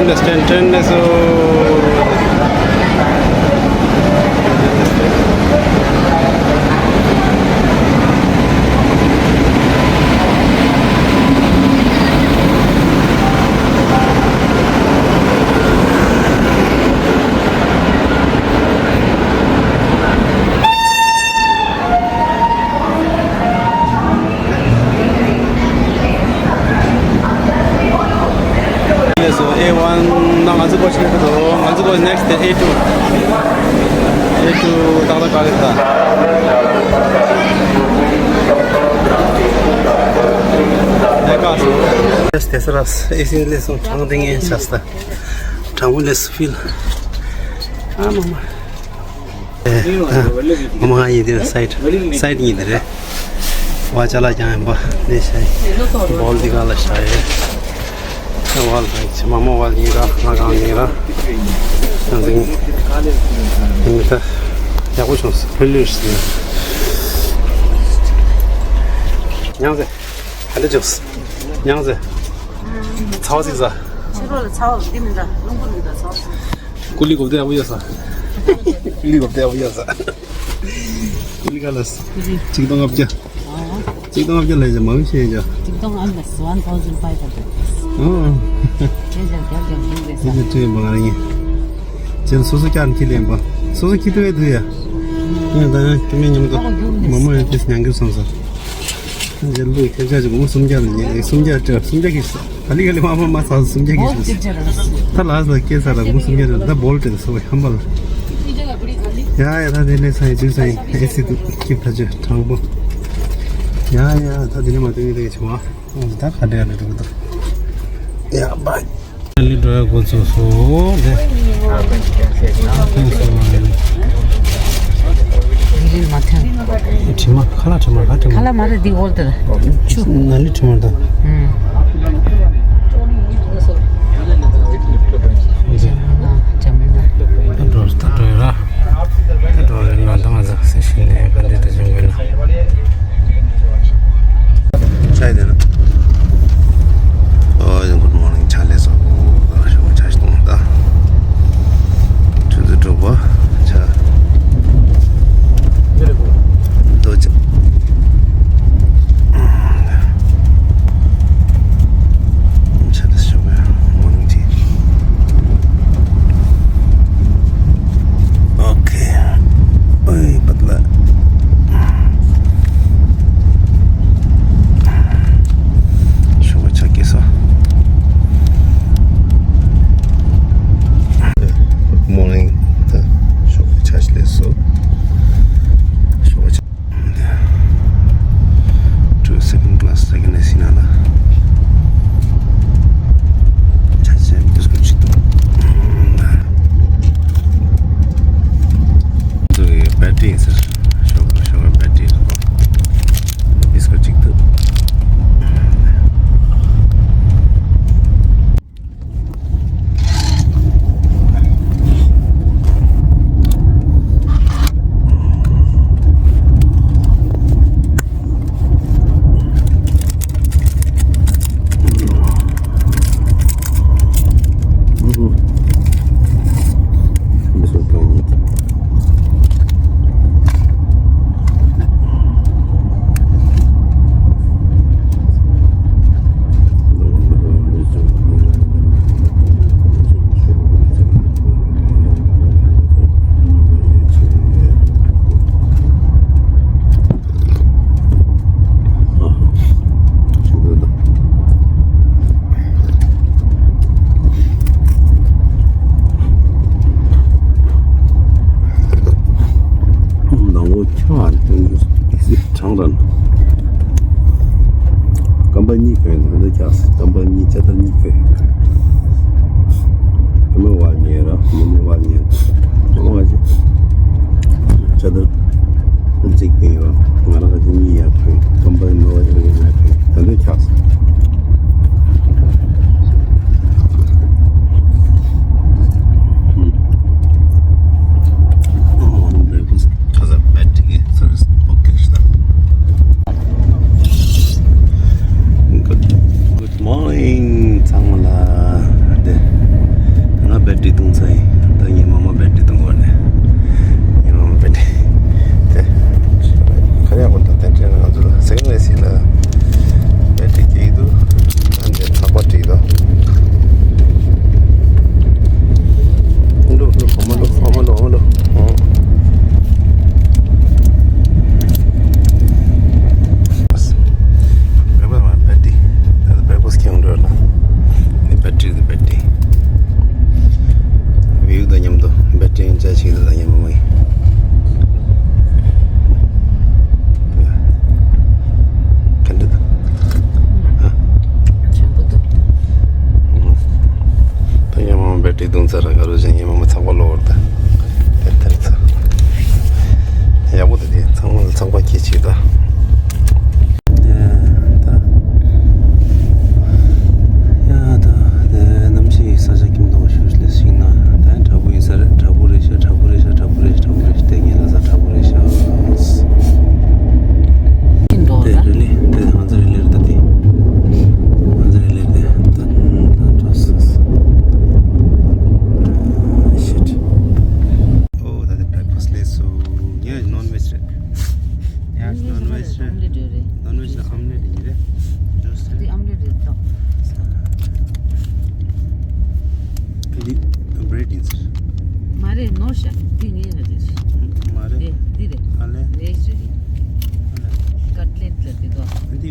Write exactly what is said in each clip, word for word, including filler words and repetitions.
Western train ལས་སོ། ལས་སོ། ཨེ་ཝན་ན་ང་ཚོ་གོ་ཤེས་ཀྱི་འདུག་ང་ཚོ་གོ་next ཨེ་ཊུ། ཨེ་ཊུ་ཏག་ཏག་ག་རེ་ད། ལས་ཀ་སོ། ལས་དེ་སར་ཨེ་སི་ལས་སོ་གྲང་དེ་ངས་ཆགས་ས། གྲང་མོ་ལས་སུ་ཕིལ། ཨ་མ་མ། ཨེ། ཨ། མ་མ་ཡིན་དེ་སའིཌ། སའིཌ་ཡིན་དེ་རེད། བ་ཅ་ལག་ཀྱང་ཡིན་པ་ལས་ཤ་ཡིན། བོལ་འདི་ག་ལ་ཤ་ཡིན། བལ་དང་མ་མ་བལ་ཡིན་ར་ང་གང་ཡིན་ར། ཡང་ཟིན། ཡིན་མི་ཐ། ཡག་པོ་བྱུང་སོང་། ཕུལ་ལུས་ཟིན། ཡང་ཟིན། ཧ་ལས་བྱུང་སོང་། ཡང་ཟིན། ཚ་བ་ཟིག་ཟ། ཕྱི་རོལ་ལ་ཚ་བ་འདི་མི་འདྲ། རླུང་བུ་མི་འདྲ་ཚ་བ་ཟིག་ཀུ་ལི་གོབ་ཏེ་ཡག་པོ་ཡོད་ས། ཀུ་ལི་གོབ་ཏེ་ཡག་པོ་ཡོད་ས། ཀུ་ལི་ག་ལ་ས། ཀུ་ལི། ཆིག་སྟོང་ལྔ་བརྒྱ། ཨོ། ཆིག་སྟོང་ལྔ་བརྒྱ་ལས་ཀྱང་མང་ཤེས་ཀྱང་། ཆིག་སྟོང་ཨ་ལ་ས་one thousand five hundred། ཨོ། དེ་ལས་རྒྱབ་རྒྱབ་ཡིན་རེད་ས། དེ་ལས་ཐུ་ཡིན་པ་ང་རང་ཡིན། ཅན་སོ་སོ་ཀྱང་ཁྱི་ལེན་པ། སོ་སོ་ཁྱི་ཐུ་བས་ཐུ་ཡ། ཨེ་ད་ཁྱི་མེད་མཉམ་དུ། ཨོ་རྒྱུག་མི་མ་མོ་ཡང་དེ་ཉང་གིར་སོང་ས། ཇེ་ལུ་ཁྱེད་ཅག་ཅིག་མུ་སུམ་བརྒྱ་ལ་ཉེ་སུམ་བརྒྱ་སྤྲད་སུམ་བརྒྱ་གིས་ས། ག་ལི་ག་ལི་མ་མ་མ་ས་སུམ་བརྒྱ་གིས་ཤོད། ད་ལ་ས་སྐྱེ་ས་ར་མུ་སུམ་བརྒྱ་ར་ད་བོལ་ཏེ་སོ་ཧམ་པ་ལ། ཡ་ཡ་ད་དེ་ལས་ས་ཡི་ཅིག་ས་ཡི་ཨེ་སི་དུ་ཁྱིབ་ཐ་ཆོད་དྲང་པོ། ཡ་ཡ་ད་དེ་ནས་མ་དུ་ཡི་རེ་ཆུང་བ། ད་ག་འདྲ་ཡ་ལ་འགྲོ་གི་འདུག་ཡ་བའི། ལི་འགྲོ་ཡ་འགོ་ཚུགས་སོ། དེ། ཐེངས་སོ་མ་རེད། དེ་རིང་མ་ཐེངས། དྲི་མ་ཁ་ལག་དྲི་མ་ག་དྲི་མ། ཁ་ལག་མ་རེད་འདི་འོལ་དེ་ལ། ཆུ། ན་ལི་དྲི་མ་དང་། ཨུམ། འཇམ་ན་འཇམ་ན། ད་འགྲོ་ད་འགྲོ་ཡ་ར། ད་འགྲོ་རེད་ན་ད་ང་ཚ་སེ་ཤིན་ནས་ག་འདྲ་ད་འཇམ་དགོས་ན། ཆ་ཡི་དེ་ན། ཨོ་ཡང་གུཌ་མོར་ནིང་ཆ་ལེ་སོ། ཤོག་ཆ་ཞིག་གཏོང་ད། ཆུ་ཚོད་དྲུག་པ། ཆ། རྡོ་ཆ། ཆ་ལེ་སོ་མོར་ནིང་ཏི། ཨོ་ཁེ། ཨོའི་པད་ལ། ཤོག་ཆ་སྐྱེས་སོ། Good morning. ད་ཤོག་ཆ་ཞིག་ལས་སོ། ཤོག་ཆ། To second class, second ཨེ་སི་ནང་ལ། ཆ་ཆ་བི་སི་ཀུཊ་ཅིག་འདུག་འདི་གི་བེ་ཊི་རི་ཟེར། ཤོག་ཤོག་བེ་ཊི་རི་ཟེར། བི་སི་ཀུཊ་ཅིག་འདུག་ནང་ལོ་ཁྱོད་ཨ་ནི་སི་གྲང་རན། སྐམ་པ་གཉིས་གོན་འདུག་འདི་ཀྱག་སྐམ་པ་གཉིས་ཅ་ཐར་གཉིས་གོན། ཨ་མ་བ་ཉེ་ར་ཉི་མ་བ་ཉེ། ཨ་མ་བ་ཅི་ཅ་ཐར་གཅིག་པའི་ཡོད། ང་རང་ག་ཅི་གཉིས་ཡ་གོན། སྐམ་པ་ནོ་ཡ་གོན། ད་འདི་ཀྱག Good, good morning. ཚང་མ་ལ།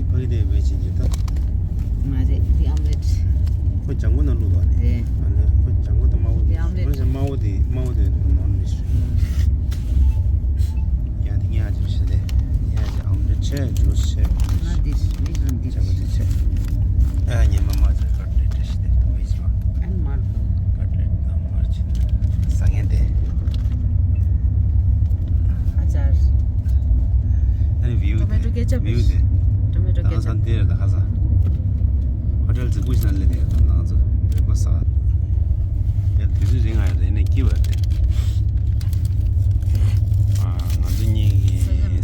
ཕ་གི་དེ་བས་ཅན་གྱི་ད། མ་རེད། དེ་ཨམ་ལེད། ཁོ་ལྗང་གུ་ནང་བླུགས་པ་ནི། རེད། ཨ་ནི་ཁོ་ལྗང་གུ་དང་དམར་པོ་དེ། དེ་ཨམ་ལེད། ཁོ་དམར་པོ་དེ་དམར་པོ་དེ་ནོར་མི་ཤེས། ཡང་དེ་ཉག་ཅིག་ཤི་དེ། ཉག་ཅིག་ཨམ་ལེད་བྱས། ཇུས་བྱས། ང་འདི་མི་ང་འདི། ལྗང་གུ་དེ་བྱས། ཨ་ཉི་མ་མ་ཚོས་ཀར་ཏེ་ཏེ་ཤི་དེ་དུ་མི་ཤེས་པ། ཨན་མར་དོ། ཀར་ཏེ་ཏེ་དང་མར་ཆེ། ཟ་མཁན་དེ། ཨ་ཅར། ཨ་ནི་བིའུ་དེ། ཊོ་མེ་ཊོ་ཀེ་ཅབ། བིའུ་དེ། ཊོ་མེ་ཊོ་ད་ཀེ་ཅབ། ང་ཚང་དེ་རེད། ད་ཁ་ས་ཧོ་ཊེལ་རྫིག་པོ་ཞིག་ནང་སླེབས་ཏེ་ད་ང་ཚོ་འབྲེག་ཕ་སི་ཟ། ཡ་དུས་ཚོད་རིང་ང་ཡ་རེད་ནས་སྐྱིད་པ་རེད། ཨ་ང་ཚོ་གཉིས་ཀྱི་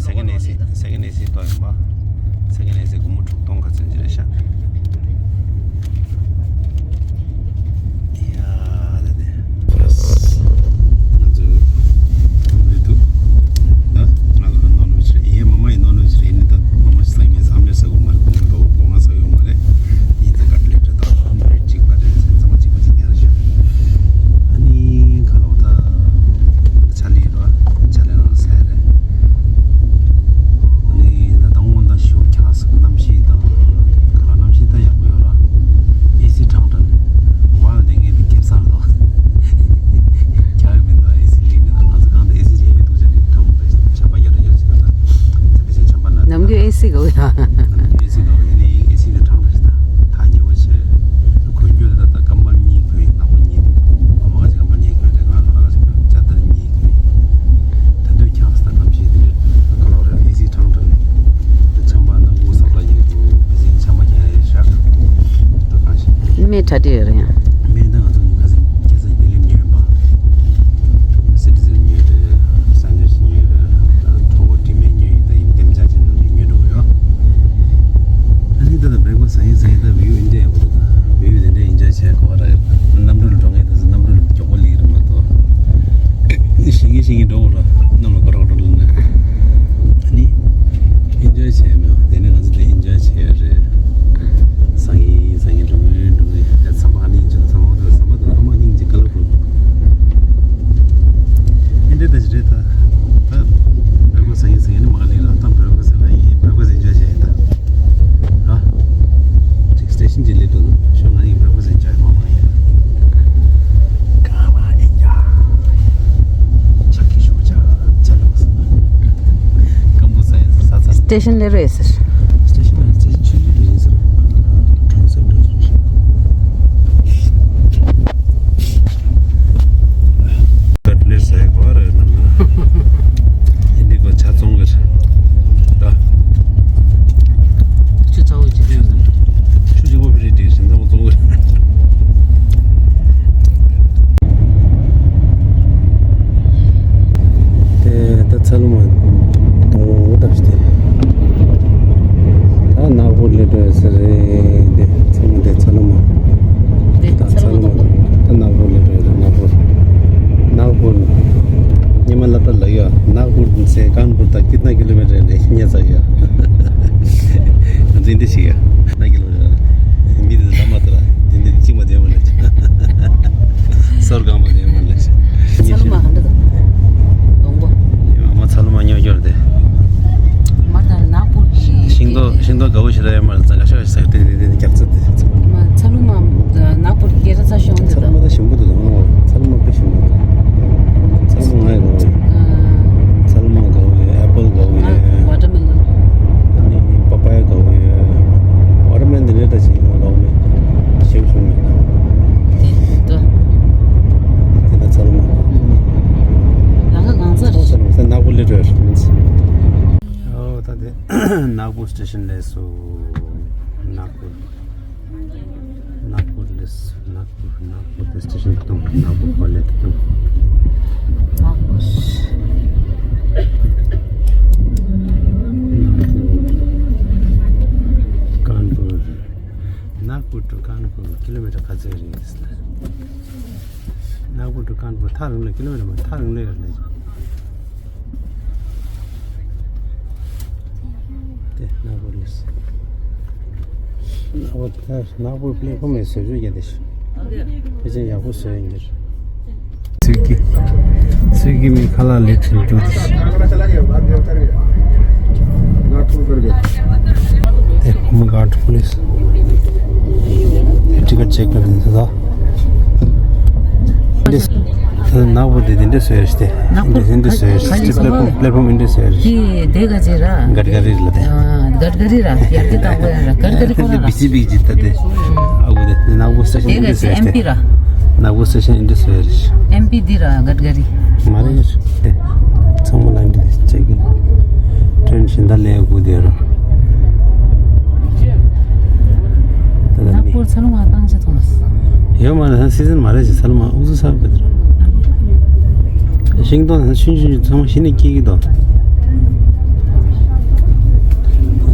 སེ་ཀེན་ཌི་ཨེ་སི། སེ་ཀེན་ཌི་ཨེ་སི་ཏོག་ཡིན་པ། སེ་ཀེན་ཌི་ཨེ་སི་སྒོར་མོ་དྲུག་སྟོང་ཁ་ཚོན་ཅིག་རེད་ཤག་ཡ་ད་དེ། ང་ཚོ་ལུས་འདུག་ད་ང་ཚོ་ནོར་ནོར་ཕྱིར་ཡིན། མ་མ་ཡིན་ནོར་ནོར་ཕྱིར་ཡིན་ནི། ད་མ་མ་ཞིག་ས་ངན་བསམ་ལས་ས་གོ་མ་རེད། ལོ་ལོ་ང་ས་ཡོང་མ་རེད། ཡིན་ད་ག་ལེ་དྲ་ད་རེད། གཅིག་པ་རེད། ཚང་མ་གཅིག་པ་གཅིག་རྐྱང་རེད་ཤག་ཨ་ནི་ཁ་ལོ་ད་ཆ་ལི་རོ་ཆ་ལི་རོ་ཟེར་རེད། ཨ་ནི་ད་དང་པོ་ད་ཞོ་ཁྱག་སི་གནམ་གཤིས་དང་ཁ་ལོ་གནམ་གཤིས་ད་ཡག་པོ་ཡོད་ར། ཨེ་སི་གྲང་དྲགས་ནས་ཝལ་དེ་ངས་དེ་ཁེབས་སང་རེད་དོ། ཁྱག་ཡོད་མིན་དོ། ཨེ་སི་ལིག་མིན་དོ། ང་ཚོ་གང་དུ་ཨེ་སི་བྱས་ཡོད་འདུག་ཅེས་ནས་དྲང་པོ་རེད། ཆམ་པ་རྒྱག་འདྲ་རྒྱག་ཅིག་རེད་ད། དེ་བྱས་ཆམ་པ་ན། ནམ་རྒྱུན་ཨེ་སི་གོ་ཡ། ཨེ་སི་གོ་ཡ་ནི་ཨེ་སི་དེ་གྲང་འདྲ་ཞིག་ད། ད་ཉེ་བོ་བྱས། གོན་རྒྱུ་དེ་ད་ད་ཀམ་པལ་གཉིས་གོན། ནག་པོ་གཉིས། ཨ་མ་ག་ཅིག་ཀམ་པལ་གཉིས་གོན་རེད། ང་ལོ་ལ་ག་ཅིག་ཅ་དར་གཉིས་གོན། ད་དུང་ཁྱག་ས་གནམ་གཤིས་དེ་འདྲ་ཁ་ལོ་རེད། ཨེ་སི་གྲང་འདྲ་ནས་ཆམ་པ་ནག་པོ་ས་བླ་ཡིན་འདུག་ཨེ་སི་ཆམ་པ་རྒྱག་ཡ་ཤག་ད་གང་ཞིག་མེ་གྲ་སྒྲིག་ཡོད་རེད་ཡང་། མེ་ད་ང་ཚོ་ཁ་སང་ཁ་སང་དེ་ལས་ཉོས་པ། སི་ཊི་ཟན་ཉོས་རེད། སན་ཌེ་ཉོས་རེད། ད་གྲོགས་པོ་དྲི་མེད་ཉོས་ཡིན། ད་ཡིན་དེ་མི་ཆ་ཅན་ནང་ཉོས་འགྲོ་གི་ཡོད། ཨ་ནི་ད་ལྟ་བྲེག་ཕ་སི་ཟ་ཡིན་ཟ་ཡིན། ད་བིའུ་འདི་འདྲ་ཡག་པོ་འདུག་ད་བིའུ་འདི་འདྲ་ཨེན་ཇོའི་བྱས་གོ་བ་ར་ཡོད། གནམ་གྲུ་ལ་འགྲོ་མཁན་དེ་ཚོ་གནམ་གྲུ་ལ་མགྱོགས་པོ་སླེབས་ཀྱི་རེད་མ་གཏོགས། ཤིང་གི་ཤིང་གི་འགྲོ་ར་གནམ་ལ་གོ་རོག་རོག་ལ་ནས། ཨ་ནི་ཨེན་ཇོའི་བྱས་མེད་པ། དེ་ནས་ང་ཚོ་དེ་ཨེན་ཇོའི་བྱས་ཡོད་རེད། སང་ཉིན་སང་ཉིན་འགྲོ་གི་འགྲོ་གི་དེ་ཚང་མ་ཨ་ནི་ཨེན་ཇོའི་ཚང་མ་དེ་ཚང་མ་དེ་ཨ་མ་ཨ་ནི་ཨེན་ཇོའི་ཀ་ལ་ཕུར། ཨེ་འདྲ་ད་ཅི་རེད་ད། ད་བྲེག་ཕ་སི་སང་ཉིན་སང་ཉིན་ནི་མ་ག་ལི་ལ་ད་བྲེག་ཕ་སི་ལ་ཡིན། བྲེག་ཕ་སི་ཨེན་ཇོའི་བྱས་ཡིན་ད། ར། ཅིག་སི་ཊེ་ཤན་ཅིག་སླེབས་འདུག་ཤོག་ང་ཡིན་བྲེག་ཕ་སི་ཨེན་ཇོའི་མ་མ་ཡིན། ཀ་མ་ཨེན་ཇོའི། ཆག་གི་ཤུགས་ཆག་ཆག་ལ་མ་སོང་། སྐམ་པོ་ས་ཡིན་ས་ས། སི་ཊེ་ཤན་སླེབས་རེད་ཟེར། སི་ཊེ་ཤན་ཨ་སི་ཊེ་ཤན་ཆུང་ཆུང་འདྲ་ཡིན་ཟེར། གྲོང་གསེབ་འདྲ་ཞིག་ཀ་ཊི་ལེཊ་ཟ་ཡ་གོ་རེད་ནམ་ན། ཨིན་དི་གོ་ཆ་ཚོང་གི་རེད། ཆུ་ཚ་བོ་ཅིག་ཆུ་གཅིག་པོ་ཕི་རི་ཏི་ཞིང་ཚ་བོ་ཚོང་གི་རེད། དེ་ད་ཚ་ལུ་མ་དོང་བོ་བཏབ་སྟེ། ད་ནག་པོ་སླེབས་འགྲོ་ཡ་ཟེར་རེད། དེ་ཚ་ལུ་མ་དེ་ཚ་ལུ་མ། དེ་ད་ཚ་ལུ་མ་ད་ནག་པོ་སླེབས་འགྲོ་ཡ། ད་ནག་པོ། ནག་པོ། ཉི་མ་ལབ་ད་ལ་ཡ། ནག་པོ་ཟེར། ཀན་པུར་དང་ཀིཏ་ན་ཀི་ལོ་མི་ཊར་རེད་ལས་ཉེ་ཚ་ཡ། ང་ཚོ་འདི་ཞིག་ཡ། ན་ཀི་ལོ་མི་ཊར། མི་དེ་ལ་མ་ལྟ་ར། དེ་འདི་གཅིག་མ་དེ་མ་ལས། སོར་གང་མ་དེ་མ་ལས། ཚ་ལུ་མ་ག་འདྲ་འདུག་སྡོང་པོ། ཡ་མ་ཚ་ལུ་མ་ཉོ་རྒྱུར་དེ། མར་དང་ནག་པོ་གི་ཤིང་ཏོག་ཤིང་ཏོག་དགའ་བོ་ཞིག་ར་ཡ་མ་ལ་ཙང་ག་ཤ་ཤ་དེ་དེ་དེ་རྒྱག་ཚུལ་དེ། མ་ཚ་ལུ་མ་ནག་པོ་སྐད་གྲགས་ས་ཤོང་དེ་ཚ་ལུ་མ་ད་ཞིམ་པོ་འདུག་ཨོ། ཚ་ལུ་མ་དཔེ་ཞིམ་པོ་འདུག་ཚ་ལུ་མ་ང་ཡི་དགའ་བོ་ཡོད། ཚ་ལུ་མ་དགའ་བོ་ཡོད། ཨེ་པལ་དགའ་བོ་ཡོད། ཝ་ཊར་མེ་ལོན། ཨ་ནི་པ་པ་ཡ་དགའ་བོ་ཡོད། ཝ་ཊར་མེ་ལོན་འདི་འདྲ་ད་ཞིམ་པོ་མེད། ཞིམ་ཞིམ་མེད། དེ་ད་ཚ་ལུ་མ། ལ་ཁ་གང་ཚ་རེད། ཚ་ལུ་མ་ནག་པོ་སླེབས་འགྲོ་ཡ་རེད། ཨོ་ད་དེ་ནག་པོ་སི་ཊེ་ཤན་སླེབས་སོང་། ནག་པོ། ནག་པོ་སླེབས་སོང་། ནག་པོ་ནག་པོ་དེ་སི་ཊེ་ཤན་དུ་ཐོན། ནག་པོ་ཧོ་ལེ་དུ་ཐོན། ནག་པོ། ཀན་པུར། ནག་པོ་ཊུ་ཀན་པུར་ཀི་ལོ་མི་ཊར་ག་ཚོད་རེད། ནག་པོ་ཊུ་ཀན་པུར་ཐག་རིང་ལོས། ཀི་ལོ་མི་ཊར་མ་ཐག་རིང་ལོས་ཡོད་རེད། དེ་ནག་པོ་ལིས། ནག་པོ་དེ་ནག་པོ་པླེ་ཁོ་མོས་བཟོ་བཅོས་བརྒྱབ་དེ་ཤི། ཕལ་ཆེར་ཡག་པོ་བཟོས་ཡིན་གྱི་རེད། ཚུལ་གྱི་ཚུལ་གྱི་མི་ཁ་ལག་ལས་ཚུལ་འགྲོ་དེ་ཤི། དེ་ Police. Ticket check कर देते था। This, नागपुर दे दिन दे सोयर स्टे। नागपुर दे दिन दे सोयर stay. Platform, platform in the सोयर स्टे। ये देगा जी रा। गडकरी लते। हाँ, गडकरी रा। यार कितना हुआ यार। गडकरी को रा। बीजेपी जीता दे। अब दे नागपुर स्टेशन दे सोयर स्टे। एमपी रा। नागपुर स्टेशन in the सोयर स्टे। एमपी दी रा गडकरी। मारे ये। संभल लाइन दे चेकिंग। ट्रेन शिंदा ले को दे रा। ད་ལྟ་མི། ནག་པོར་ཚ་ལུ་མ་བཏང་ཆ་ཐོངས། ཡོད་མ་རེད། ད་སི་ཟན་མ་རེད་ཅེ། ཚ་ལུ་མ་ཨུ་ཚུགས་ཚ་བ་གི་དེ་ར། ཤིང་ཏོག་ད་ཆུན་ཆུན་ཆུན་ཚང་མ་ཤི་ནས་སྐྱེ་གི་འདུག་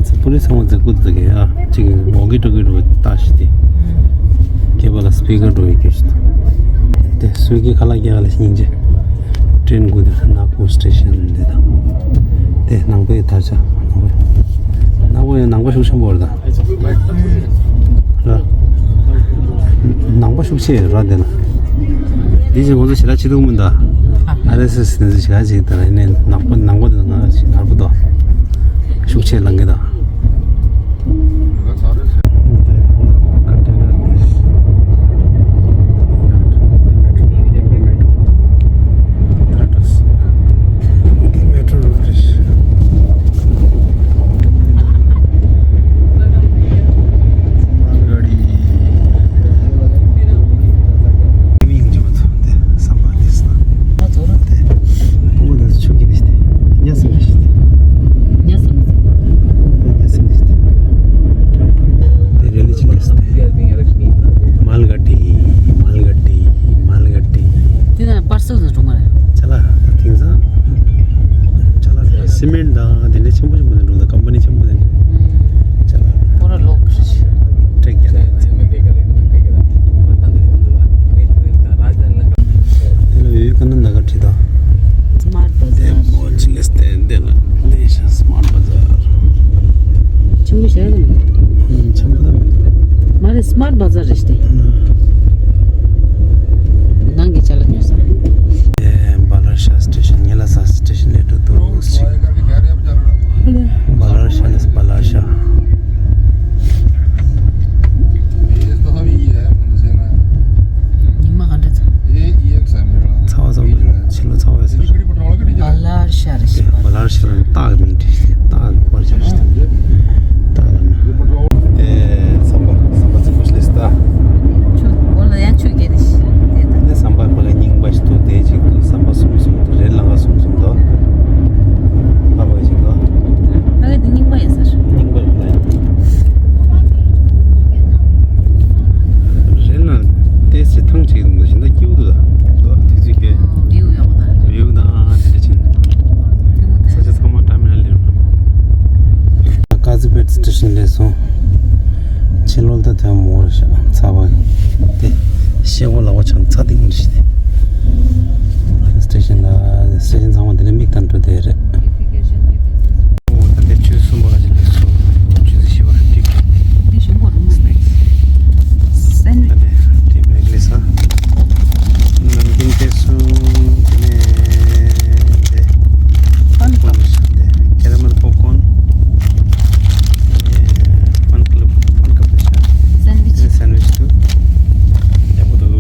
ཚ་པུ་རི་ཚང་མ་འཛེག་གི་འདུག་གི་ཨ། ཅིག་ཝོ་ཀི་ཊོ་ཀི་འགྲོ་བའི་ལྟ་ཞིག་དེ། སྐེད་པ་ལ་སི་པི་ཀར་འགྲོ་བའི་སྐད་ཞིག་དེ། སུའི་གི་ཁ་ལག་རྒྱག་ལ་སྙིང་རྗེ། ཀྲེན་གུ་དེ་ནག་པོ་སི་ཊེ་ཤན་འདི་དང་། དེ་ནང་པའི་དར་ཆ། ནང་པའི། ནག་པོ་ཡང་ནང་པ་ཤུགས་ཆེན་པོ་རེད་ད། ར། ནང་པ་ཤུགས་ཆེ་ར་དེ་ན། འདི་ཅིག་ང་ཚོ་ཞེ་དྲག་ཆེ་ཐུག་མི་འདུག་ཨར་ཨེས་ཨེས་དེ་ཚོ་ཞེ་དྲག་ཅིག་དང་ནས་ནག་པོ་ནང་པོ་དེ་ང་ཞིག་ནར་པོ་དོ། ཤུགས་ཆེ་ལང་གི་དང་། मालगाड़ी, मालगाड़ी। དེ་ན་པར་སེལ་ཟེར་འགྲོ་མ་རེད། ཅ་ལག་དེང་སང་། ཅ་ལག་སི་མེན་ཊི་དང་དེ་འདྲ་ཆེན་པོ་ཆེན་པོ་དེ་འགྲོ་ད་ཀམ་པ་ནི་ཆེན་པོ་དེ་འདྲ། ཅ་ལག་པོ་ར་ལོག་ཊེག་རྒྱ་ནག་དེ་ལ་ཡོད་ཀ་ན་ན་ག་ཁྲི་དང་། སི་མར་ཊི་བ་ཛར། དེ་མོ་ཅི་ལེ་སྟེ་འདི་ལ་འདི་ཤ་སི་མར་ཊི་བ་ཛར། ཆེན་པོ་ཞིག་རེད། ཆེན་པོ་ད་མི་འདུག་མ་རེད། སི་མར་ཊི་བ་ཛར་རེད་ཤི་སྟེ། ནང་གི་ཅ་ལག་ཉོ་ས། ཨེ། བ་ལར་ཤ་སི་ཊེ་ཤན། ཉེ་ལ་ས་སི་ཊེ་ཤན་ལས་འགྲོ་འདུག་ཅིག་བ་ལར་ཤ་ལས་བ་ལར་ཤ། ཉི་མ་ག་འདྲ་ཚ། ཚ་བ་ཚ་བ། ཕྱི་ལོ་ཚ་བ་ཡོད་ས་རེད། བ་ལར་ཤ་རེད་ཤི། བ་ལར་ཤ་རེད། སྟག་མིན་དྲི་སྟེ་སྟག་བར་ཆ་ཞིག་སྟེ་སྟག་ལ་ན། དེ་ཟམ་པ་ཟམ་པ་ཚིག་པོ་ཞིག་ལས་སྟ། ཆུ་འོ་ལ་ཡང་ཆུ་རྒྱས་ནས་ཤི་དེ་དང་། དེ་ཟམ་པ་ཁོ་ལ་རྙིང་པ་ཞིག་འདུག་དེ་གཅིག་འདུག་ཟམ་པ་གསུམ་གསུམ་འདུག་རེད། ལང་ཀ་གསུམ་གསུམ་འདུག་ཨ་བ་ཞིག་འདུག་ཨ་ག་དེ་རྙིང་པ་ཡིན་ས་རེད། རྙིང་པ་རེད་ལ་ཡང་། རེད་ལ་ཏེ་སི་ཐང་ཆེ་གི་འདུག་ཞིང་ད་སྐྱིད་པོ་འདུག་ད་དེ་ཚོའི་སྐད། བིའུ་ཡག་པོ་དང་། བིའུ་དང་དེ་འདྲ་ཅིག་ས་ཆ་ཚང་མ་འདྲ་མི་འདྲ་ལེ། ཀ་ཛི་པེ་ཊི་སི་ཊེ་ཤན་སླེབས་སོང་། ཕྱི་ལོགས་ལ་ཐོན་མོ་རེད་ཤག་ཚ་བ། དེ་ཤེལ་སྒོ་ལ་བ་ཆང་ཚ་ཏིང་རེད་ཤག་སི་ཊེ་ཤན་ལ་སི་ཊེ་ཤན་ཚང་མ་དེ་ལ་མིག་ལྟ་འགྲོ་དེ་རེད། ཨོ་ད་དེ་ཆུ་གསུམ་པ་ག་ཅི་ལེགས་སོ། ཆུ་ཚོད་བཞི་པ་ཏིག་ཏིག་ཞིམ་པོ་རུང་། སེན་ད་དེ་ཏིག་མེག་ལེ་ས། ནམ་རྒྱུན་དེ་སུ་དེ་ནས་དེ་པོབ་ཀོརན་དེ་ཀེ་ར་མེལ་པོབ་ཀོརན། ཨེ་ཕན་ཀལབ་ཕན་ཀལབ་དེ་ཤ། སེན་ཝིཆ། དེ་སེན་ཝིཆ་དུ། ཡག་པོ་འདུག་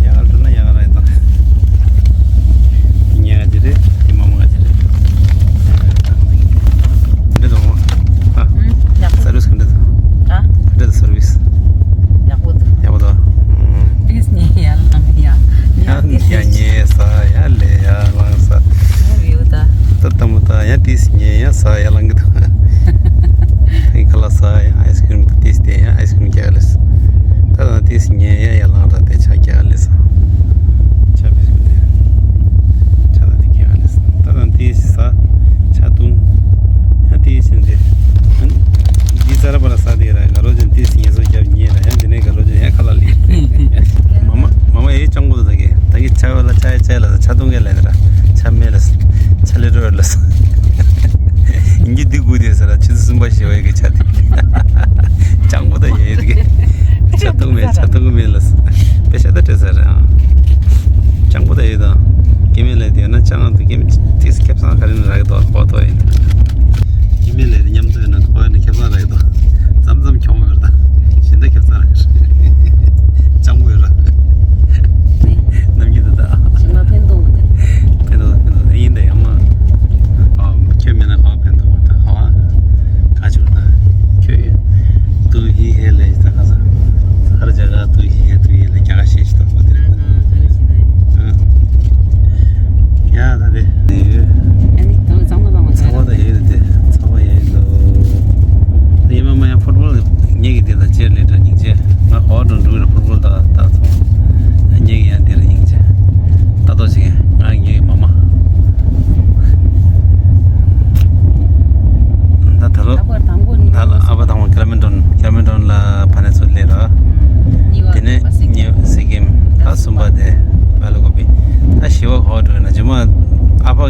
ཡག་འགྲོ་ན་ཡག་རེད་ད། ཉལ་ག་ཅི་རེད། དེ་མ་མ་ག་ཅི་རེད། འདི་དང་། ཨ། ཡག་པོ། སར་བིས་ག་འདྲ་འདུག་ཨ། ག་འདྲ་འདུག་སར་བིས། ཡག་པོ་འདུག་ཡག་པོ་འདུག་ཨུམ། ཏིས་ཉེ་ཡར་ལངས་ཡ། ཡ་ཡ་ཉེ་ཡ་ས་ཡ་ལེ་ཡ་ལངས་ས། ཡ་བིའུ་ད། ད་ལྟ་མོ་ད་ཡ་ཏིས་ཉེ་ཡ་ས་ཡ་ལངས་གི་འདུག་ཨེ་ཁ་ལག་ཟ་ཡ། ཨའི་སི་ཀི་རིམ་ཏིས་དེ་ཡ་ཨའི་སི་ཀི་རིམ་རྒྱག་ལེ་ས། ད་ད་ཏིས་ཉེ་ཡ་ཡ་ལངས་ད་དེ་ཆ་རྒྱག་ལེ་ས། ཆ་བི་སི་དེ། ཆ་ད་དེ་རྒྱག་ལེ་ས། ད་ད་ཏིས་ཟ། ཆ་བཏུང་། ཡ་ཏིས་ཟིན་དེ། འདི་ཙ་ར་པ་ར་ས་དེ་ར་ག་རོ་ཅན་ཏིས་ཉེ་སོ་རྒྱབ་ཉེ་ར་ཡ་འདི་ནས་ག་རོ་ཅན་ཡ་ཁ་ལག་ལི། མ་མ་མ་མ་ཡ་ཅང་གོ་ད་གེ་ད་གེ་ཆ་བ་ལ་ཆ་ཡ་ཆ་ཡ་ལ་ས་ཆ་བཏུང་གེ་ལ་ནི་ར་ཆ་མེ་ལ་ས་ཆ་ལེ་རོ་ལ་ས། ཡིན་གྱི་འདི་དགུ་དེ་ས་ར་ཆུ་ཚོད་གསུམ་པ་ཞེས་པའི་གི་ཆ་དེ། ཅང་པོ་ད་ཡོད་གི། ཆ་ཐུང་མེད་ཆ་ཐུང་མེད་ལ་ས། པེ་ཤ་ད་སྤྲད་ས་ར། ཅང་པོ་ད་ཡོད་ད། སྐྱེ་དམན་ལས་དེ་ཡོད་ན་ཅང་དེ་སྐྱེ་དམན་ཏིས་ཁེབས་སང་ག་རེ་ན་རག་གི་དོ་གོ་དོ་ཡིན། སྐྱེ་དམན་ལས་དེ་མཉམ་དུ་ཡོད་ན་གོ་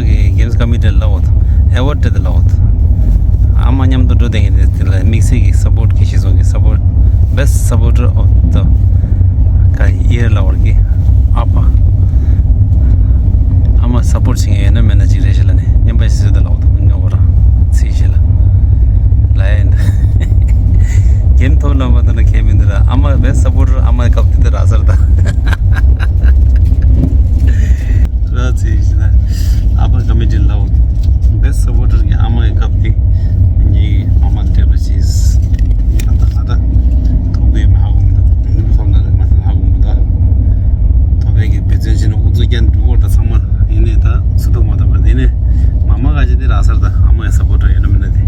གི་གེམ་སི་ཀོ་མི་ཊི་ལ་འོ་ད་ཨེ་ཝོཌ་དེ་ལ་འོ་ད་ཨ་མ་མཉམ་དུ་འགྲོ་དེ་གི་དེ་ལ་དམིགས་བསལ་གྱི་སཔོརཊ་གི་ཤེས་སོང་གི་སཔོརཊ་best supporter of the ག་ཡེར་ལ་བར་གི་ཨ་ཕ་ཨ་མ་སཔོརཊ་བྱེད་མཁན་ཡོད་ན་མེད་ན་ཅིག་རེད་ཤི་ལ་ནི་མཉམ་པ་ཞིག་སུ་དེ་ལ་འོ་ད་ཉོ་གོ་ར་ཚིག་ཤི་ལ་ལ་ཡིན། གེམ་ཐོབ་ལ་མ་ཐོབ་ན་གེམ་མི་འདུག་ར་ཨ་མ་བེ་སི་སཔོར་ཊར་ཨ་མའི་སྐབས་དེ་དེ་རག་ས་རེད་ད། ར་ཚེ་ཡིན་ན་ཨ་ཕ་ཀོ་མི་ཊི་ལ་འོ་ད་བེ་སི་སཔོར་ཊར་གི་ཨ་མའི་སྐབས་དེ་ངའི་ཨ་མ་འདྲེ་རུ་ཆེས་ད་ད་ད་ཐོབ་གི་མ་ཧ་གོ་མི་འདུག་མི་ཐོབ་ན་རེད་མ་ཐོབ་ན་ཧ་གོ་མི་འདུག་ཐོབ་པའི་གི་བེ་ཚོན་བྱས་ན་ཨུ་ཚུགས་ཀྱང་འགྲུབ་སྐོར་ད་ཚང་མ་ཡིན་ནས་ད་སུ་ཐོབ་མ་ཐོབ་པ་དེ་ནས་མ་མ་ག་ཅི་དེ་རག་ས་རེད་ད་ཨ་མའི་སཔོར་ཊར་ཡོད་ན་མིན་ན་དེ།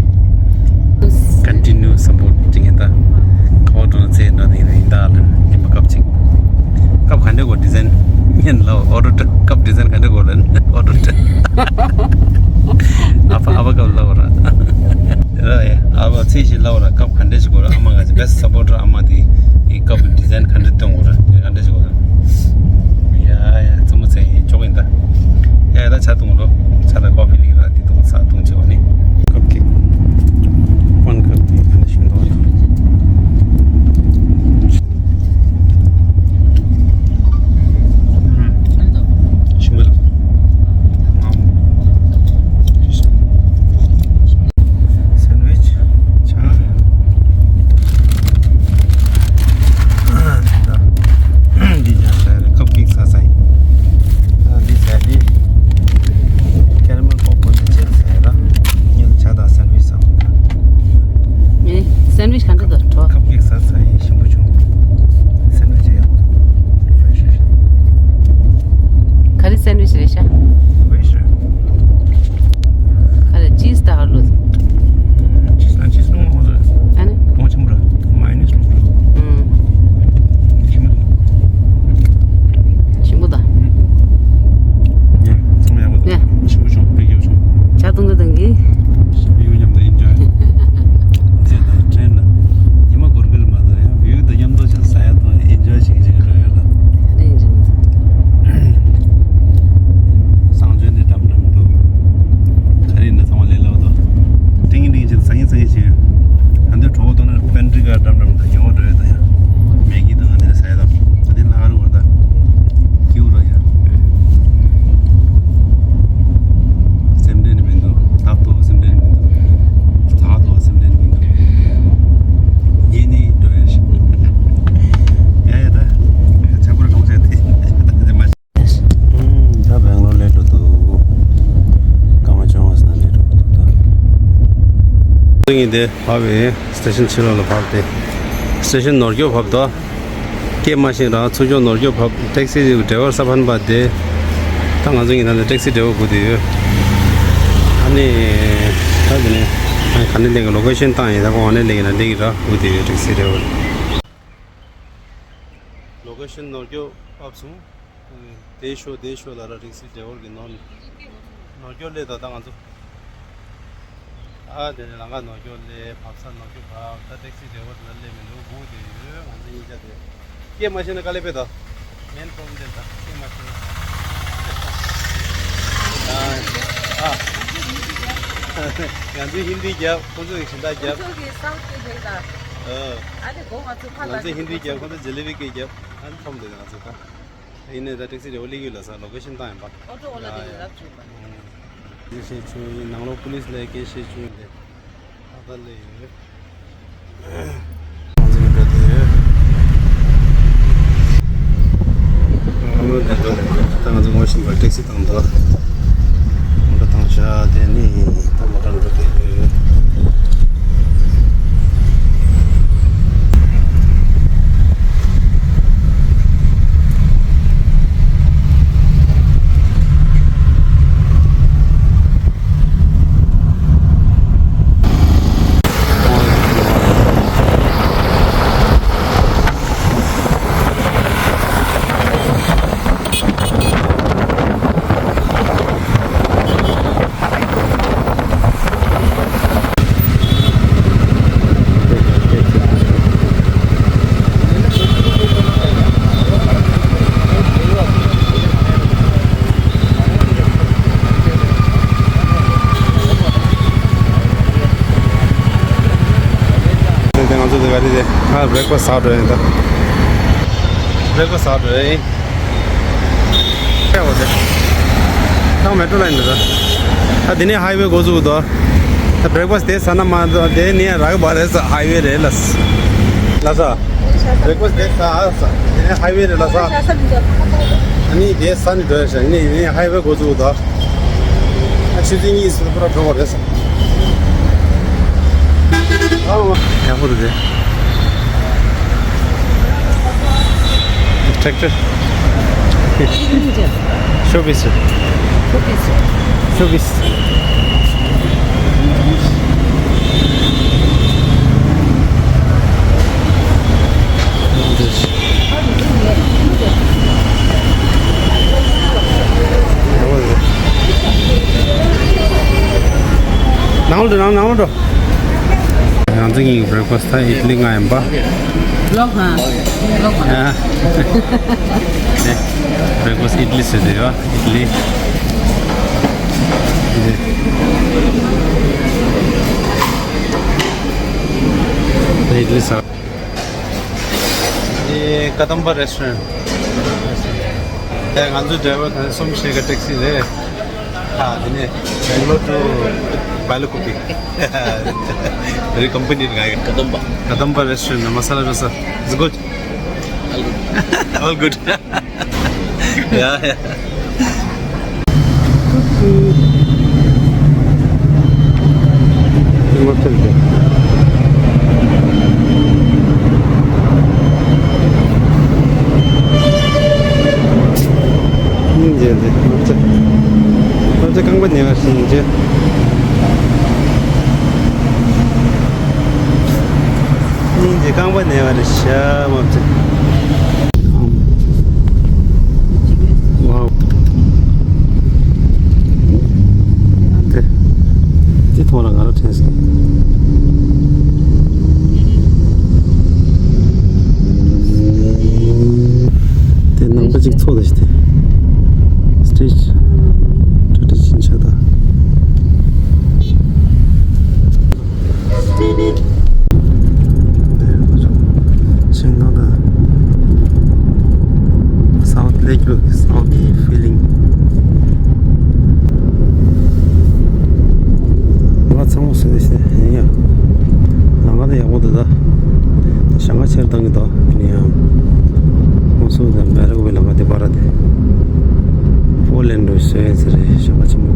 ཀོན་ཊི་ནིའུ་སཔོརཊ་ཅིག་ཡིན་ད། ཁ་བ་འགྲོ་ན་ཚེ་འགྲོ་ནི་ཡིན་ད་ལ་ཉིན་མ་སྐབས་ཅིག་སྐབས་ག་འདྲ་གོ་ཌི་ཛའིན་ཡིན་ལ་ཨོ་ཌར་སྐབས་ཌི་ཛའིན་ག་འདྲ་གོ་ལ་ཨོ་ཌར། ཨ་ཕ་ཨ་ཕ་སྐབས་ལ་བ་ར། ར་ཡ་ཨ་ཕ་ཚེ་ཞིག་ལ་བ་ར་སྐབས་ག་འདྲ་ཞིག་གོ་ར་ཨ་མ་ག་ཅི་བེ་སི་སཔོར་ཊར་ཨ་མ་དེ་ཡི་སྐབས་ཌི་ཛའིན་ག་འདྲ་སྟོན་གོ་ར་ག་འདྲ་ཞིག་གོ་ར། ཡ་ཡ་ཙུམ་མོ་ཚེ་ཡིན་ཆོག་ཡིན་ད། ཡ་ཡ་ད་ཆ་ཐུང་རོ་ཆ་ད་ཀོ་ཕི་ལི་ར། ཏོག་ཙམ་ཐུང་ཆེ་བ་ནི། ཀབ་ཀེག་ཝན་ཀབ་དེ་ཕན་ཤིང་ཏོག་ཨ། ཤིང་མ་ལ། ང་། སེན་ཝིཆ། ཆང་། ཨ་ད། འདི་ཡང་ཟ་རེད་ཀབ་ཀེག་ཟ་ས་ཡིན། ཨ་འདི་ཟ་འདི། ཀེ་ར་མེལ་པོབ་ཀོན་དེ་བྱས་ཟ་ཡ་ར། ངས་ཇ་དང་སེན་ཝིཆ་ཟ་མ་ད། ངས་སེན་ཝིཆ་ག་འདྲ་འདུག་བྲོ། ཀབ་ཀེག་ཟ་ས་ཡིན་ཞིམ་པོ་བྱུང་། སེན་ཝིཆ་ཡག་པོ་འདུག་ཧྥེ་ཤི་ཤི། ག་རེ་སེན་ཝིཆ་རེད་ཤག་ཧྥེ་ཤི། ག་རེ་ཅིས་ད་ཧར་ལོ། ཅིས་དང་ཅིས་ནོ་ཧོ་ཟེར། ཨ་ནི། གོང་ཆེན་པོ་ར། མའི་ནས་རུ། ཨུམ། ཞིམ་པོ་འདུག་ཞིམ་པོ་དང་། ཡ། ཚང་མ་ཡག་པོ་འདུག་ཡ། ཞིམ་པོ་བྱུང་། དཔེ་སྐྱིད་པོ་བྱུང་། ཇ་འཐུང་གི་འཐུང་གི། བིའུ་མཉམ་དུ་ཨེན་ཇོའི། ཅེས་དང་ཁྲེན་ལ། ཉི་མ་འགོར་གི་རེད་མ་གཏོགས་ཡང་བིའུ་དང་མཉམ་དུ་ཅིག་ཟ་ཡ་དང་ཨེན་ཇོའི་བྱེད་ཀྱི་བྱེད་ཀྱི་འགྲོ་ཡོད་ལ། ཨ་ནི་ཨེན་ཇོའི་མ་ཟ། བཟང་སྤྱོད་འདི་འགྲམ་འགྲམ་འདུག་ག་རེ་ཡིན་ན་ཚང་མ་ལས་སླ་པོ་འདུག་ཏིང་ཏིང་བྱེད་ཟ་ཡིན་ཟ་ཡིན་བྱེད། ཨ་འདི་གྲོགས་པོ་ཐོག་ན་པན་ཊི་རི་ག་འགྲམ་འགྲམ་དང་ཉོ་བ་འགྲོ་ཡོད་ད་ཡ། མེ་གི་དང་ཨ་འདི་ཟ་ཡ་དང་། ཨ་འདི་ལྷག་རུ་བ་ད། ཀིའུ་ར་ཡ། སེམས་ཁྲལ་ནི་མི་འདུག་ལྟ་ཐོག་སེམས་ཁྲལ་ནི་མི་འདུག་ལྟ་ཐོག་སེམས་ཁྲལ་ནི་མི་འདུག་ངེད་གཉིས་འགྲོ་ཡ་ཞིག་ཡ་ཡ་ད། ཆ་པོ་ར་གང་བྱས་ཏེ། ད་བེང་ལོར་སླེབས་འགྲོ་འདུག་སྐར་མ་བཅོ་ལྔ་ཙམ་སླེབས་འགྲོ་འདུག་ད། ཡིན་ཏེ་བབས་པའི་སི་ཊེ་ཤན་ཕྱི་ལོགས་ལ་བབས་ཏེ། སི་ཊེ་ཤན་ནོར་སྐྱོབ་བབས་དོ། སྐད་མ་ཤེས་རང་ཚུར་ཕྱོགས་ནོར་སྐྱོབ་བབས། ཊེག་སི་ཌའི་ཝར་ས་ཕན་པ་དེ། ད་ང་ཚོ་ཡིན་ན་ཊེག་སི་ཌའི་ཝར་སྒུག་བསྡད་ཡོད། ཨ་ནི། ད་དེ་ནས་ཨ་ག་ནས་སླེབས་ཀྱི་ལོ་ཀེ་ཤན་བཏང་ཡིན། ད་ཁོང་ཨ་ནས་སླེབས་ཀྱི་ན་སླེབས་ཀྱི་ར་སྒུག་བསྡད་ཡོད་ཊེག་སི་ཌའི་ཝར། ལོ་ཀེ་ཤན་ནོར་སྐྱོབ་བབས་སོང་། དེའི་ཤོག་དེའི་ཤོག་ལ་ར་ཊེག་སི་ཌའི་ཝར་གྱིས་ནོར་ནོར་སྐྱོབ་སླེབས་དང་ད་ང་ཚོ། ཨ་དེ་ནས་ལམ་ཁ་ནོར་སྐྱོབ་སླེབས། བབས་ས་ནོར་སྐྱོབ་བབས། ད་ཊེག་སི་ཌའི་ཝར་དེ་ལ་སླེབས་མི་འདུག་སྒུག་བསྡད་ཡོད་ང་ཚོ་གཉིས་ཆ་དེ། སྐད་མ་ཤེས་ན་དཀའ་ལས་པས་ད། མེན་པོ་རོབ་ལེམ་དེ་ད་སྐད་མ་ཤེས་ན། ཨ་ཨ། ང་ཚོས་ཧིན་དི་རྒྱབ། ཁོང་ཚོས་གཞན་དག་རྒྱབ། ཁོང་ཚོ་གི་སའུཐ་སྐད་རྒྱག་ད། ཨ་ཨ་ནི་སྒོ་ང་ཚོ་ཁ་ལ། ང་ཚོས་ཧིན་དི་རྒྱབ། ཁོང་ཚོས་ཇེ་ལེ་བི་སྐད་རྒྱབ། ཨ་ནི་ཁོམ་འདུག་ང་ཚོ་ཁ། ཡིན་ནའི་ད་ཊེག་སི་རེ་བོ་སླེབས་ཡོད་ལ་ས་ལོ་ཀེ་ཤན་བཏང་ཡིན་པ། ཨོ་ཊོ་འོ་ལ་དེ་ཡིན་ལབ་བྱུང་བ། སྐད་བཤད་བྱུང་ཡིན། ནང་ལོགས་པུ་ལིས་ལ་སྐད་བཤད་བྱུང་ཡིན་ཏེ། ད་ལྟ་སླེབས་ཡོད། ང་ཚོ་གི་འགྲོ་དེ་ཡོད། ཨ་མ་དེ་འགྲོ་ད་ང་ཚོ་ངོ་ཤེས་པ་ཊེག་སི་བཏང་འདུག་མོ་ཊ་བཏང་བྱ་དེ་ནི་ད་མོ་ཊ་འགྲོ་དེ་ཡོད། དེ་ག་རེ་རེད། ཨ་བྷེ་རེག་ཕ་སི་ཟ་འགྲོ་ཡིན་ད། བྷེ་རེག་ཕ་སི་ཟ་འགྲོ་ཡིན། ཨེ་འོ་དེ། ད་མེ་ཊོ་ལ་ཡིན་ད། ད་དེ་ནས་ཧའི་ཝེ་འགོ་བཙུགས་འདུག་ད་བྷེ་རེག་ཕ་སི་དེ་ཟ་ན་མ་འདུག་དེ་ནས་རག་པ་རེད་ས། ཧའི་ཝེ་རེད་ལ། ལ་ས། བྷེ་རེག་ཕ་སི་དེ་ཟ་ས། དེ་ནས་ཧའི་ཝེ་རེད་ལ་ས། ཨ་ནི་དེ་ཟ་ནས་འགྲོ་ཡ་ཤ་ནི་ནས་ཧའི་ཝེ་འགོ་བཙུགས་འདུག་ཨ་ཆུ་ཚོད་གཉིས་སུ་པུ་ར་འགྲོ་བ་རེད་ས། ཡག་པོ་འདུག་དེ། Tractor. Showpiece. Showpiece. Showpiece. ནང་ལོགས་འགྲོ། ནང་ནང་ལོགས་འགྲོ། ང་ཚོ་གཉིས་ཀྱི་བྷེ་རེག་ཕ་སི་ད་ཨི་ཏི་ལི་ང་ཡིན་པ། ལོག་ཧ། ལོག་ཧ། ཨ། ནས་བྷེ་རེག་ཕ་སི་ཨི་ཏི་ལི་ཟེར་དེ་ཡོད། ཨི་ཏི་ལི། ཨི་ཏི་ལི་ཟ། ཨེ་ཀ་དམ་པ་རེ་སི་ཊོ་རན་ཊི། ཨེ་ང་ཚོའི་ཌ་རའི་ཝར་གང་གསུམ་ཞིག་གི་ཊེག་སི་རེད། ཨ་དེ་ནས་Bangalore to Bailakuppe. རི་ཀམ་པ་ནི་རེད་ང་ཡི་ཀ་དམ་པ། ཀ་དམ་པ་རེ་སི་ཊོ་རན་ཊི། མ་ས་ལ་ཌོ་ས། It's good. All good. All good. Yeah, yeah. སྙིང་རྗེ་འདི་མ་ཚད། མ་ཚད་རྐང་པ་ཉེ་བ་ཞིག་ཡིན་ཅེ། སྙིང་རྗེ་རྐང་པ་ཉེ་བ་རེད་ཤག་མ་ཚད། ཝའོ། དེ་དེ་ཐོག་ལ་ང་རང་དྲན་སོང་། དེ་ནང་པ་གཅིག་ཚོགས་དེ་ཞིག་དེ། སི་ཊེ་ཇི། ཊ་ཊི་ཆིན་ཆ་ད། ཆིན་ནང་ད། South Lake ལོ། South feeling. ང་ཚང་མ་སུ་དེ་ཞིག་དེ་ཡིན་ཡ། ལམ་ཁ་དེ་ཡག་པོ་འདུག་ད། ཞང་ཁ་ཆེར་བཏང་གི་འདུག་ཡིན་ཡང་། ཁོང་ཚོ་དང་བེ་ར་ཀུ་པེ་ལམ་ཁ་དེ་བར་དེ། ཕོ་ལན་འགྲོ་བཟོས་ཡོད་ཟེར་རེད། ཞང་ཁ་ཆེན་པོ།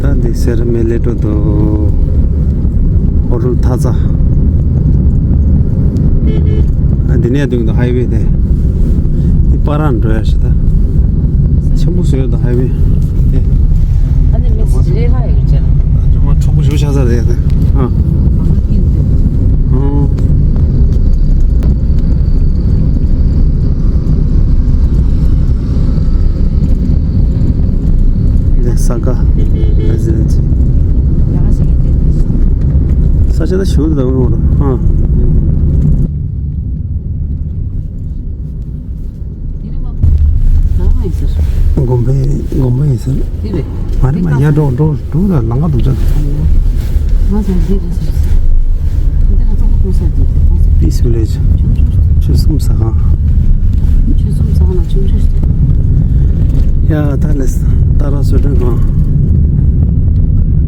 ད་འདི་སེ་ར་སྨད་སླེབས་འགྲོ་འདུག་ཧོ་ཊེལ་ཐ་ཚ། ཨ་འདི་ནས་སྟོན་གྱི་འདུག་ཧའི་ཝེ་དེ། འདི་པ་ར་འགྲོ་ཡ་ཞིག་ད། ཆེན་པོ་བཟོས་ཡོད་ད་ཧའི་ཝེ་དེ། ཨ་ནི་མི་སི་ཇི་རེ་ཧ་ཡོད་ཅན། ཇོ་མ་གྲོགས་པོ་ཞུ་ཆགས་ས་རེད་དེ། ཨ། ཨ། འདི་ས་ག་རེ་སི་ཌེན་སི། ས་ཆ་ད་ཞུ་ད་འོ་ར། ཨ། དགོན་པའི་དགོན་པ་ཡིན་ཟེར། དེ་རེད། མ་རེད་མ་ཡ་འགྲོ་འགྲོ་འགྲོ་ད་ལམ་ཁ་འདུག་ཅག་ང་ཚོ་འདི་རེད་ཟེར། འདི་ལ་ཚོགས་པ་ཀུན་ས་འདི་དེ་ཁོང་ཚོ། Peace Village། ཆུ་གསུམ་ཟ་ཁང་། ཆུ་གསུམ་ཟ་ཁང་ལ་ཆུང་ཆུང་ཞིག་ཡ་ད་ལས་ཏཱ་ར་གསོལ་མགྲོན་ཁང་།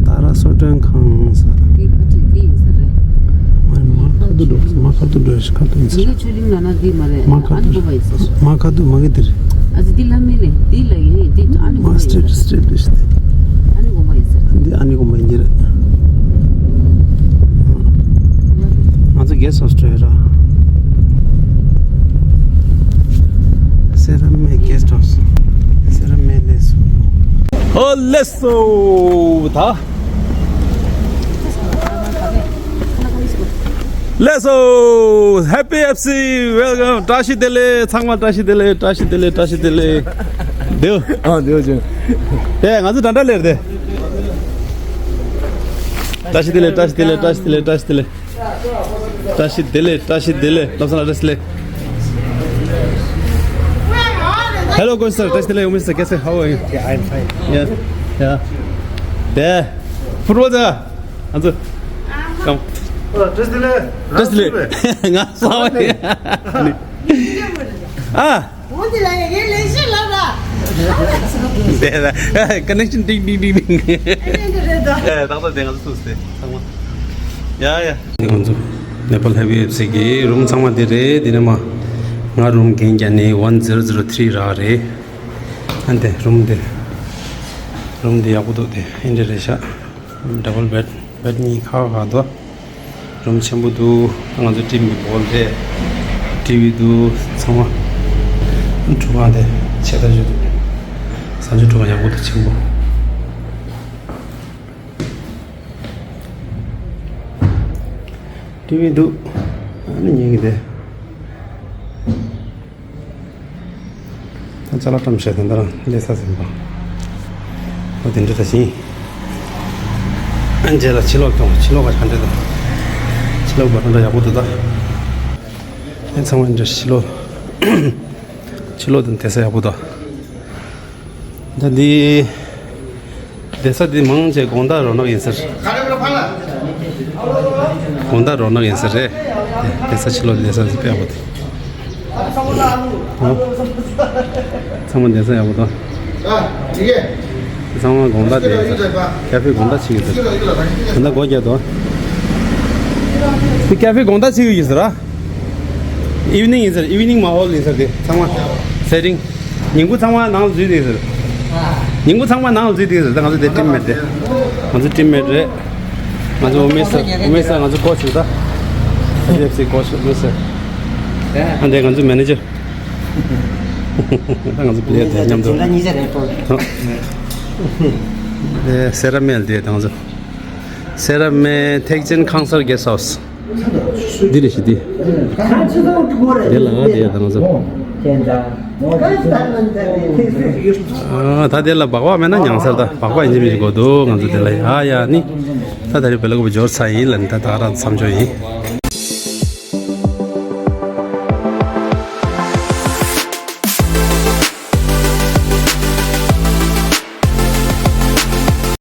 ཏཱ་ར་གསོལ་མགྲོན་ཁང་ཟེར། འདི་ཁ་ཐུག་འདི་ཡིན་ས་རེད། མ་མ་ཁ་ཐུག་འགྲོ་མ་ཁ་ཐུག་འགྲོ་ཞིག་ཁ་ཐུག་ཡིན་ས་རེད། ཆུ་གླིང་ལ་ན་འདི་མ་རེད། མ་ཁ་ཨ་ནི་ཐུག་གོ་བ་ཡིན་ས་རེད། མ་ཁ་ཐུག་མ་གི་འདི་རེད། ཨ་ཙི་འདི་ལ་མི་ལས་འདི་ལ་ཡིན་འདི་ཨ་ནི་མ་གོ་བ་ཡིན་ས་རེད། སི་ཊེ་ཊི་སི་ཊེ་ཊི་སི་ཊེ་ཊི། ཨ་ནི་གོ་བ་ཡིན་ས་རེད། འདི་ཨ་ནི་གོ་བ་ཡིན་འདི་རེད། ང་ཚོ་གེ་སི་ཊི་ཧའུ་སི་འགྲོ་ཡ་ར། སེ་ར་སྨད་གེ་སི་ཊི་ཧའུ་སི། སེ་ར་སྨད་ལས་སུ། ཨོ་ལེ་སོ་ད། ལེ་སོ། Happy F C welcome. བཀྲ་ཤིས་བདེ་ལེགས། ཚང་མ་བཀྲ་ཤིས་བདེ་ལེགས། བཀྲ་ཤིས་བདེ་ལེགས། བཀྲ་ཤིས་བདེ་ལེགས། བདེའོ། ཨ་བདེའོ་ཅན། དེ་ང་ཚོ་འདྲ་འདྲ་ལེར་དེ། བཀྲ་ཤིས་བདེ་ལེགས། བཀྲ་ཤིས་བདེ་ལེགས། བཀྲ་ཤིས་བདེ་ལེགས། བཀྲ་ཤིས་བདེ་ལེགས། བཀྲ་ཤིས་བདེ་ལེགས། བཀྲ་ཤིས་བདེ་ལེགས། བློ་བཟང་ལགས་བཀྲ་ཤིས་བདེ་ལེགས། Hello, coach sir. Test le, Umesh sir, kaise? How are you? Yeah, I'm fine. Yeah, yeah. Yeah. Football cha. Anzu. Come. Oh, test le. Test le. Nga sawa. Ah. Connection ding ding ding ding. Eh, tang tang deng, anzu sus de. Tang ma. Yeah, yeah. ང་ཚོ་ནེ་པཱལ་ཧེ་ཝི་ཨེཕ་སི་གི་རུམ་ཚང་མ་འདི་རེད། འདི་ནས་མ་ང་རུམ་རྒན་རྒྱ་ནི་ཝན་ཛི་རོ་ཛི་རོ་ཐི་རི་རག་རེད། ཨ་འདི་རུམ་འདི་རུམ་འདི་ཡག་པོ་འདུག་དེ་ཨིན་འདྲ་རེད་ཤག་ཌབ་བལ་བེད་བེད་གཉིས་ཁག་ཁག་འདུག་རུམ་ཆེན་པོ་འདུག་ང་ཚོ་ཊིམ་གི་བོལ་རེད། ཊི་ཝི་འདུག་ཚང་མ་ཁྲུ་གང་དེ་ཆེ་ད་ཞུ་འདུག་གཟའ་མཇུག་ཁྲུ་གང་ཡག་པོ་འདུག་ཆེན་པོ། ཊི་ཝི་འདུག་ཨ་ནི་ཉན་གི་དེ། ད་ཅ་ལག་བཀྲམ་བྱས་དེ་འདྲ་རང་སླེབས་ས་ཟིན་པ། ཨ་དེ་འདྲ་ད་ཞིང་། ཨ་རྗེས་ལ་ཕྱི་ལོགས་ཀྱང་ཕྱི་ལོགས་ཀ་ག་འདྲ་དང་། ཕྱི་ལོགས་པ་འདྲ་ཡག་པོ་འདུག་ད། ཨ་ཚང་མ་འདྲ་ཕྱི་ལོགས། ཕྱི་ལོགས་དང་བསྡད་ས་ཡག་པོ་འདུག་ད་འདི་བསྡད་ས་འདི་མང་ཆེ་དགོང་དག་རོ་ནག་ཡིན་ཟེར། དགོང་དག་རོ་ནག་ཡིན་ཟེར་རེད། བསྡད་ས་ཕྱི་ལོགས་བསྡད་ས་དཔེ་ཡག་པོ་འདུག་ཨོ། ཚང་མ་བསྡད་ས་ཡག་པོ་འདུག་ཨ། དེ་གས། ཚང་མ་དགོང་དག་བསྡད་ཡོད་ས། ཀ་ཧྥེ་དགོང་དག་ཕྱིན་ཡོད་ས། ད་ལྟ་སྒོ་བརྒྱབ་འདུག་དེ་ཀ་ཧྥེ་དགོང་དག་ཕྱིན་ཡོད་ས་ར། ཨིབ་ནིང་ཡིན་ས་རེད། ཨིབ་ནིང་མ་ཧོལ་ཡིན་ས་རེད། དེ་ཚང་མ་སེ་ཊིང་། ཉིན་གུང་ཚང་མ་ནང་ལ་འཛུལ་བསྡད་ཡོད་ས་རེད། ཉིན་གུང་ཚང་མ་ནང་ལ་འཛུལ་བསྡད་ཡོད་ས་རེད། ད་ང་ཚོ་དེ་ཊིམ་མེཊ་རེད། ང་ཚོ་ཊིམ་མེཊ་རེད། ང་ཚོ་ཨུ་མེ་སར། ཨུ་མེ་སར་ང་ཚོ་ཀོ་ཆི་རེད་ད། ཨེཆ་ཌི་ཨེཕ་སི་ཀོ་ཆི་ཨུ་མེ་སར། ཨ་འདྲས་ང་ཚོ་མེ་ནེ་ཇར། ད་ང་ཚོ་པི་ལེ་ཡར་དེ་མཉམ་དུ། ཨེ་སེ་ར་སྨད་དེ་ད་ང་ཚོ། སེ་ར་སྨད་ཐེག་ཆེན་ཁང་གསར་གེ་སི་ཧའུ་སི། འདི་རེད་ཤི་འདི། དེ་ལ་ང་དེ་ད་ང་ཚོ། ཨ་ད་དེ་ལ་སྦག་སྦག་མེད་ན་ཉང་སར་ད་སྦག་སྦག་ཡིན་གཅིག་མིན་གཅིག་དགོས་འདུག་ང་ཚོ་དེ་ལ་ཡ་ཡ་ནི། ད་ད་རེས་བེ་ལ་ཀོ་བ་འབྱོར་ཚར་ཡིན་ལ་ནི་ད་ད་རང་མཚམས་འཇོག་ཡིན།